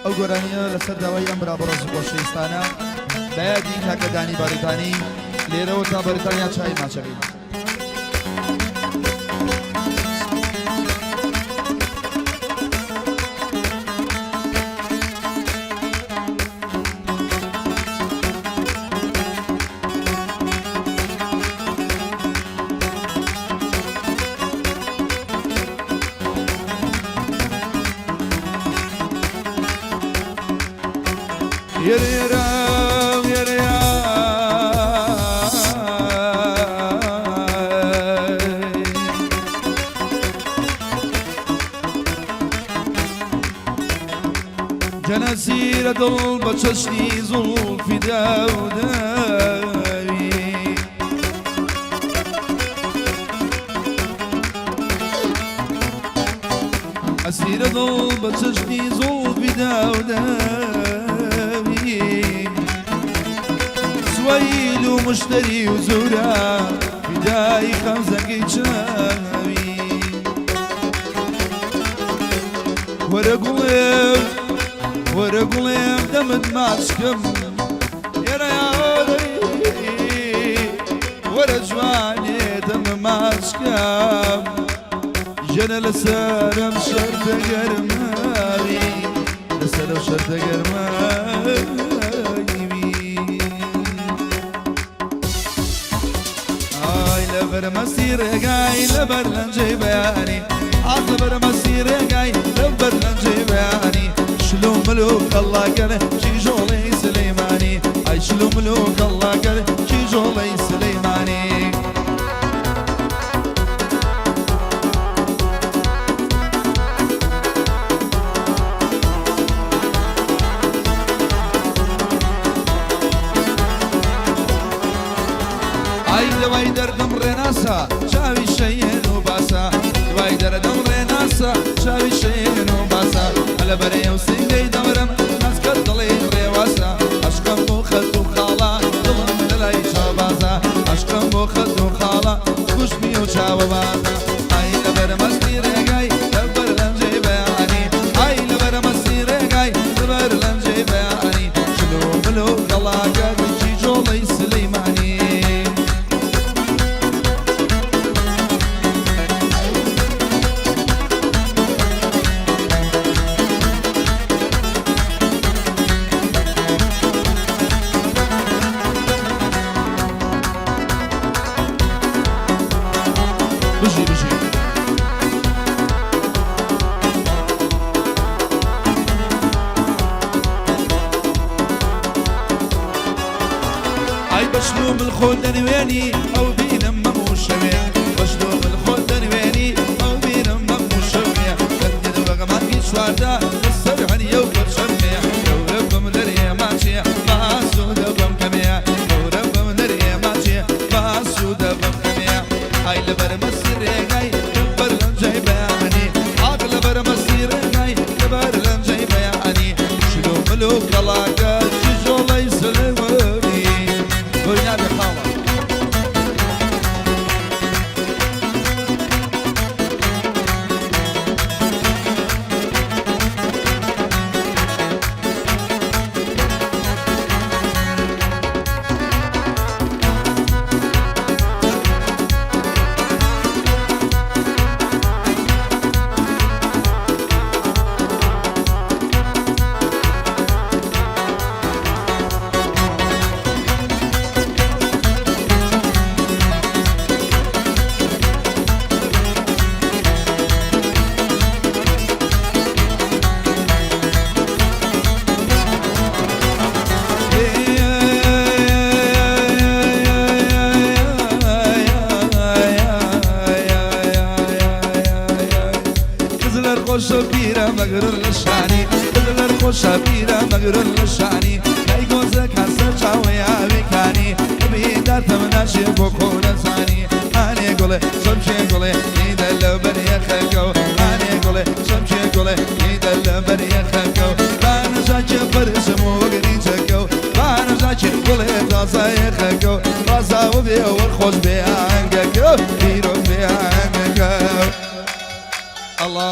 ئەو گۆرانیە لەسەر داوای ئەم برا بەڕێز و خۆشەویستانە بە یادی کاکە دانی بەریتانی لێرەوە تا بەریتانیا چای ماچەکەی. جەنەسیرە دڵ بە چەشنی زوڵفی داوداوی. ئەسیرە دڵ بە چەشنی زوڵفی داوداوی. سوەیل و مشتەری و زورە فیدای خەمزەکەی چاوی. وەرە گوڵێم وەرە گوڵێم دەمت ماچکەم ئێرە یارەی وەرە جوانێ دەم ماچکەم ژەنە لەسەرم شەرتە گەرماوی لەسەرم شەرتە گەرماوی. ئای لەبەر مەستی ڕێگای لەبەر لەنجەی بەیانی، ئاخ لەبەر مەستی ڕێگای لەبەر لەنجەی بەیانی، شل و مل و کەڵڵاکەر کیژۆڵەی سلەیمانی، ئای شل و مل و کەڵڵاکەر کیژۆڵەی سلەیمانی. ئای دوای دەردم ڕێناسە چاوی شەیێن و باسە، دوای دەردم ڕێناسە چاوی شەیێن و باسە، لە بەرێ و سینگەی دەمرم ناسکە دڵی ڕێواسە، عەشقم بۆ خەت و خاڵە دڵم لەلای چاوبازە، عەشقم بۆ خەت و خاڵە کوشتمی و چاوەبازە. ئای لەبەر مەستی ڕێگای لەبەر لەنجەی بەیانی، ئای لەبەر مەستی ڕێگای لەبەر لەنجەی بەیانی، شل و مل و گەڵاکە کیژۆڵەی سلەیمانی. بژی بژی. ئای بەشل و مل خۆ دەنوێنی ئەو بینم مەموو شەوێ، بەشل و مل خۆ دەنوێنی ئەو بینم مەموو شەوێ، دەنگت وەک مانگی چواردە لەسەر هەنیە و پەرچەمێ، گەورە بم لەرێ ماچێ باسوودە بم کەمێ، گەورە بم لەرێ ماچێ باسوودە بم کەمێ. ئای لەبەر مەستی ڕێگای لەبەر لەنجەی بەیانی، ئاخ لەبەر مەستی ڕێگای لەبەر لەنجەی بەیانی، شل و مل و کەڵاکە کیژۆڵەی سلێمانی. بۆی نابێ خاڵە. قزلەر خۆشە پیرە مەگرن لە شانی، قزلەر خۆشە پیرە مەگرن لە شانی، لای گۆزەکان سەر چاوەی ئاوێکانی، ببیدارتەم ناچێ بۆ خۆ نەزانی، ئانێ گوڵێ چەمچێ گوڵێ نیدە لە بەر یەخەکەو، ئانێ گوڵێ چەمچێ گوڵێ نیدە لە بەر یەخەکەو، بانەژاکێ بەرزم و وەگریجەکەو، بانەژاکێ گوڵێ تازە یەخەکەو، ڕازاوە بێ وەرخۆش بێ ئاهەنگەکەو، پیرۆز بێ ئاهەنگەکەو. ئەڵا.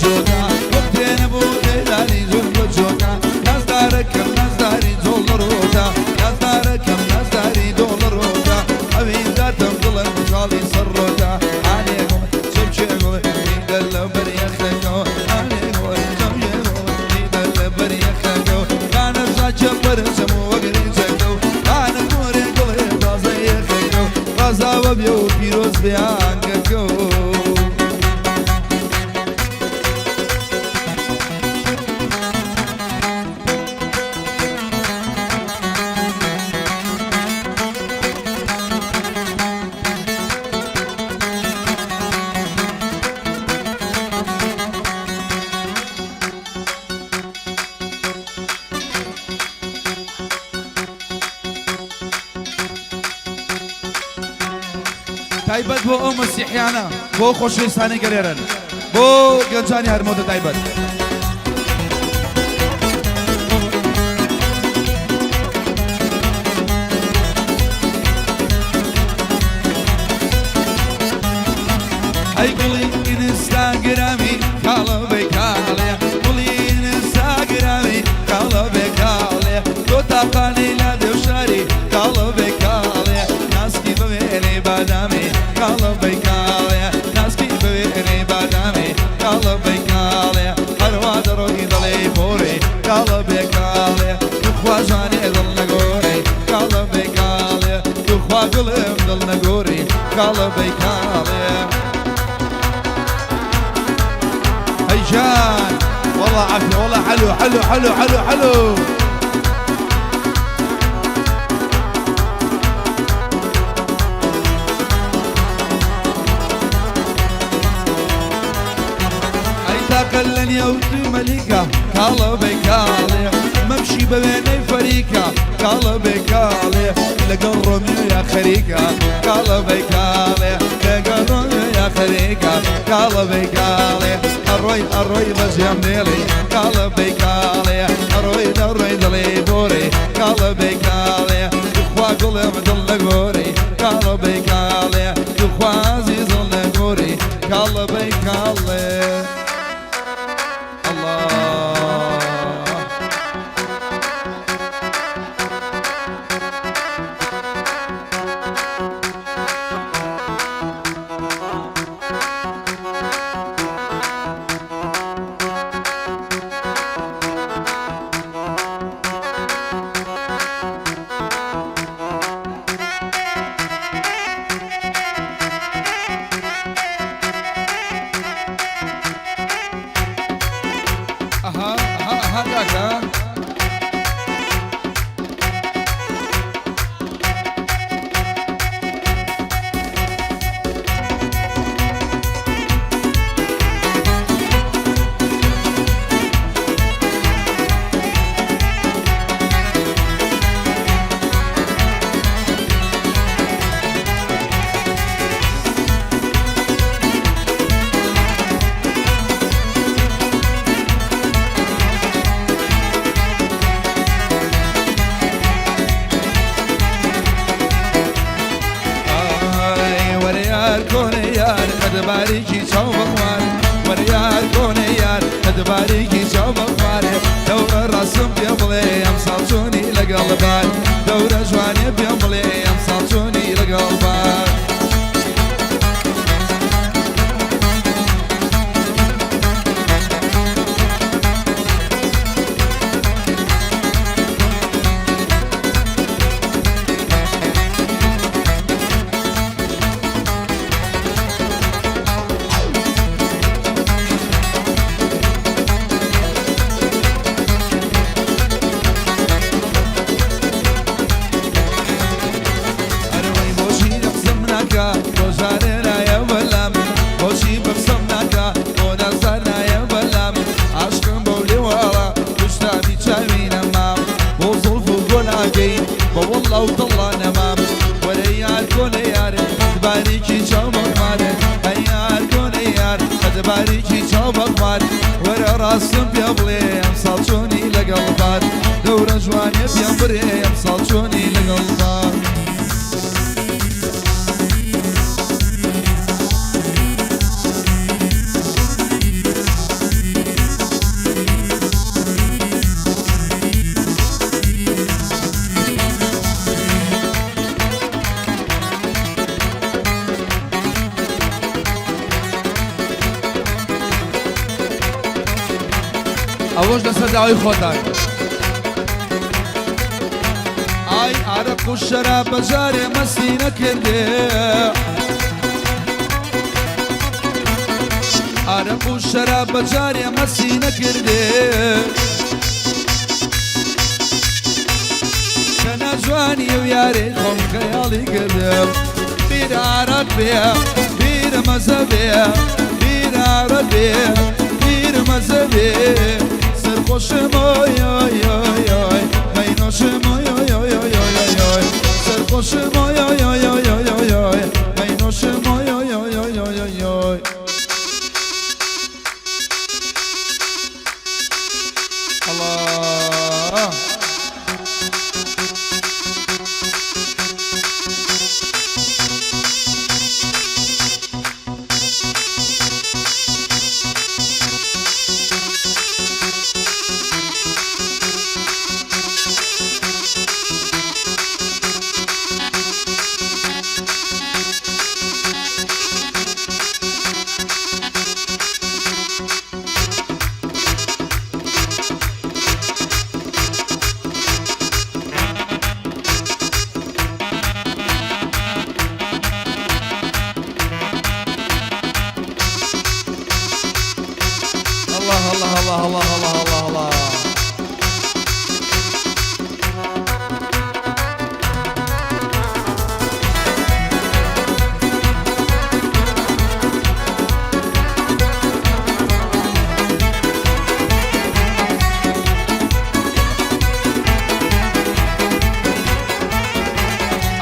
جۆکە وەختێ نەبوو دێداری زۆر بە جۆکە نازدارەکەم نازداری جۆڵ ڕۆکە نازدارەکەم نازداری دۆڵ ڕۆکە ئەویندارتم دڵم خاڵی سەر ڕۆکە ئانێ گوڵ چەپکێ گوڵ دیدە لە بەر یەخەکەوە ئانێ گوڵ چەپکێ گوڵ دیدە لە بەر یەخەکەوە دانە زاچە بەرزم وەگری چەکەو دانە گۆرێ گوڵێ تازە یەخەکەو ڕازاوە بێ و پیرۆز بیانگەکەو. تایبەت بۆ ئەو مەسیحیانە، بۆ خۆشەویستانی گەلێرن، بۆ گەنجانی هەرمۆتە تایبەت. ئەی گوڵی ئینستاگرامی کاڵە بێ کاڵێ، گوڵی ئینستاگرامی کاڵە بێ کاڵێ، تۆ تاقانەی لا دێوشاری کاڵە بێ کاڵێ، ناسکی بەوێنەی بادامی کاڵە بێ کاڵێ، ناسکی بەوێنەی بادامی کاڵە بێ کاڵێ، هەروا دەڕۆی دەڵێی بۆرێ کاڵە بێ کاڵێ، توخوا جوانێ دڵ نەگۆرێ کاڵە بێ کاڵێ، توخوا گوڵم دڵ نەگۆرێ کاڵە بێ کاڵێ. هيجان والله عافية والله حلو حلو حلو حلو حلو. ئەی تاقە لە نێو دوو مەلیکە کاڵە بێ کاڵێ، مەمشی بە وێنەی فەریکە کاڵە بێ کاڵێ، لەگەڵ ڕۆمیۆ یا خەریکە کاڵە بێ کاڵێ، لەگەڵ ڕۆمیۆ یا خەریکە کاڵە بێ کاڵێ، ئەڕۆی ئەڕۆی بەجێم دێڵێ کاڵە بێ کاڵێ، ئەڕۆی دەڕۆی دڵێ بۆرێ کاڵە بێ کاڵێ، توخوا گوڵم دڵ نەگۆرێ کاڵە بێ کاڵێ، توخوا عەزیز دڵ نەگۆرێ کاڵە بێ کاڵێ. الله. ئەها ئەها ئەها کاکە. ئای وەرە یار کۆنە یار قەد باریکی چاو بەخوار، وەرە یار کۆنە یار قەد باریکی چاو بەخوارێ، دەورە ڕاستم پێ بڵێ ئەمساڵ چۆنی لەگەڵ بار، دەورە جوانێ پێ بڵێ ئەمساڵ چۆنی لەگەڵ بار. ئەرەوەی بۆچی بەقسەم ناکا بۆ جارێ نایە بەلام، بۆچی بەقسەم ناکا بۆ نازار نایە بەلام، عاشقم بەو لێواڵە کوشتامی چاوی نەمام، بۆ زوڵف و گۆلاگەی بە وەڵڵا و تەڵڵا نەمام، وەرە یار کۆنە یارێ باریکی چاو بەخوارێ، ئەی یار کۆنە یار قەد باریکی چاو بەخوار، وەرە ڕاستم پێ بڵێ ئەمساڵ چۆنی لەگەڵ بار، دەورە جوانێ پێم برێ ئەمساڵ چۆنی لەگەڵ بار. ئەوەش لەسەر داوای خۆتان. ئای ئارەق و شەراب بەجارێ مەستی نەکردێ. ئارەق و شەراب بەجارێ مەستی نەکردێ. کە ناجوانی و یارێ خۆم خەیاڵی کردم. بیر ئارەق بێ بیر مەزە بێ بیر ئارەق بێ بیر مەزە بێ. سەرخۆشم ئۆی ئۆی ئۆی ئۆی مەینۆشم ئۆی ئۆی ئۆی ئۆی ئۆی ئۆی سەرخۆشم ئۆی ئۆی ئۆی ئۆی ئۆی ئۆی ئۆی مەینۆشم ئۆی ئۆی ئۆی ئۆی ئۆی ئۆی ئۆی. ئەڵا. الله الله الله الله الله الله الله.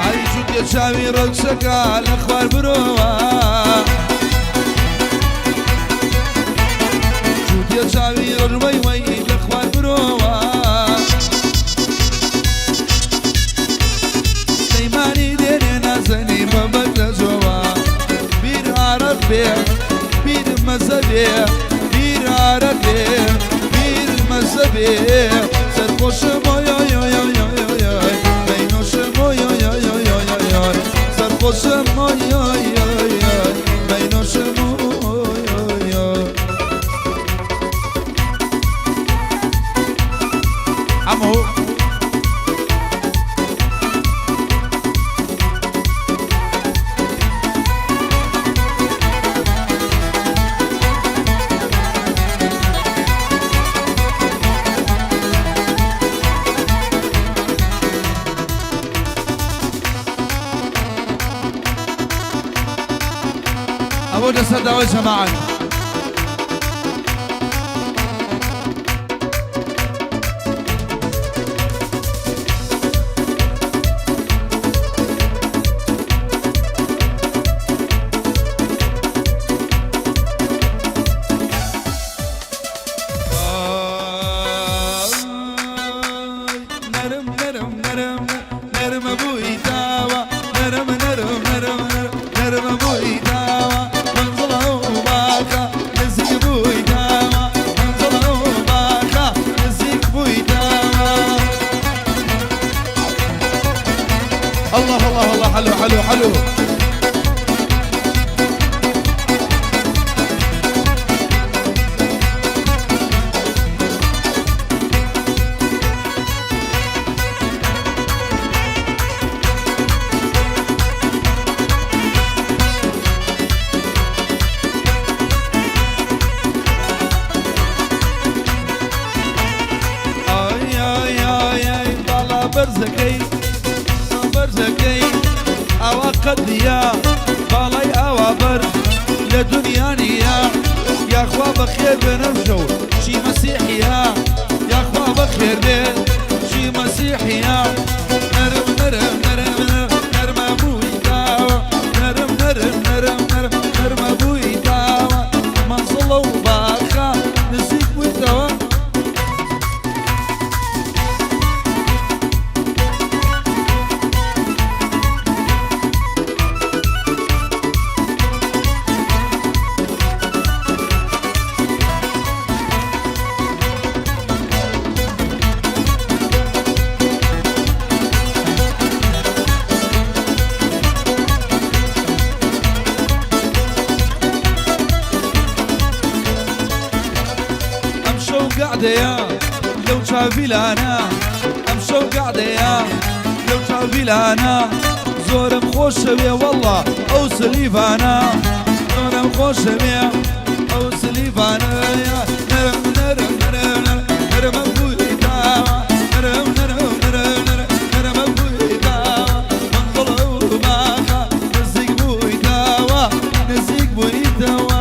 ئای جووتێ چاوی ڕەوشەکە لە خوار برۆوە. جووتێ چاوی ڕەش وەی وەی لە خوار برۆوە. سلەیمانی دێنێ نازەنی بە بەگرەجۆوە. بیر ئارەق بێ بیر مەزە بێ بیر ئارەق بێ بیر مەزە بێ. سەرخۆشم ئۆی ئۆی ئۆی ئۆی ئۆی ئۆی ئۆی مەینۆشم ئۆی ئۆی ئۆی ئۆی ئۆی ئۆی ئۆی سەرخۆشم ئۆی ئۆی ئۆی ئۆی مەینۆشم ئۆی ئۆی ئۆی. عەمو ئەوە لەسەر داوای جەماعەت. نەرم نەرم نەرم نەرمە بووی داوە نەرم نەرم نەرم نەرمە بووی داوە مەنزڵە و باخە نزیک بووی داوە مەنزڵە و باخە نزیک بووی داوە. الله الله الله حلو حلو حلو. ئای ئای ئای ئای باڵا بەرزەکەی بەرزەکەی ئاوا قەدیە باڵای ئاوا بەرز لە دنیا نییە. یاخوا بەخێر بێنەم شەو چی مەسیحیە یاخوا بەخێر بێ چی مەسیحیە. نەرم نەرم نەرم نەرمە بووی داوە نەرم نەرم نەرم نەرم نەرمە بووی داوە مەنزڵە و باخە نزیک بوویتەوە. شەو گەعدەیە لەو چاویلانە، ئەم شەو گەعدەیە لەو چاویلانە، زۆرم خۆشەوێ وەڵڵا ئەو سلیڤانە، زۆرم خۆشەوێ ئەو سلیڤانە. نەرم نەرم نەرم نەرمە بوویتاوە، نەرم نەرم نەرم نەرمە بوویتاوە، من دڵ و باخە نزیک بوویتەوە، نزیک بوویتەوە.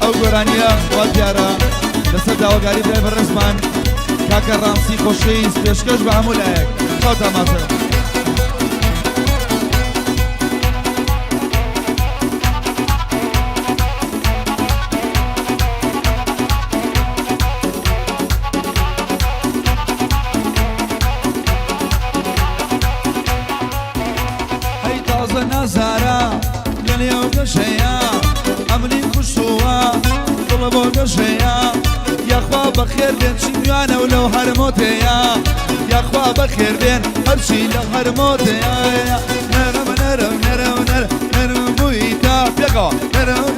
ئەو گۆرانیە وا دیارە لەسەر داواکاری برای بەڕێزمان کاکە ڕامسی خۆشەویست پێشکەش بە هەموو لایەک. چاو تاماچە. هەی تازە نازارە لە نێو گەشەیە، ئەمنی کوشتووە دڵە بۆ گەشەیە. یاخوا بەخێر بێن چی میوانە و لەو هەرمۆتەیە، یاخوا بەخێر بێن هەرچی لەو هەرمۆتەیە. نەرم نەرم نەرم نەرم نەرم بوویتە پێکەوە نەرم.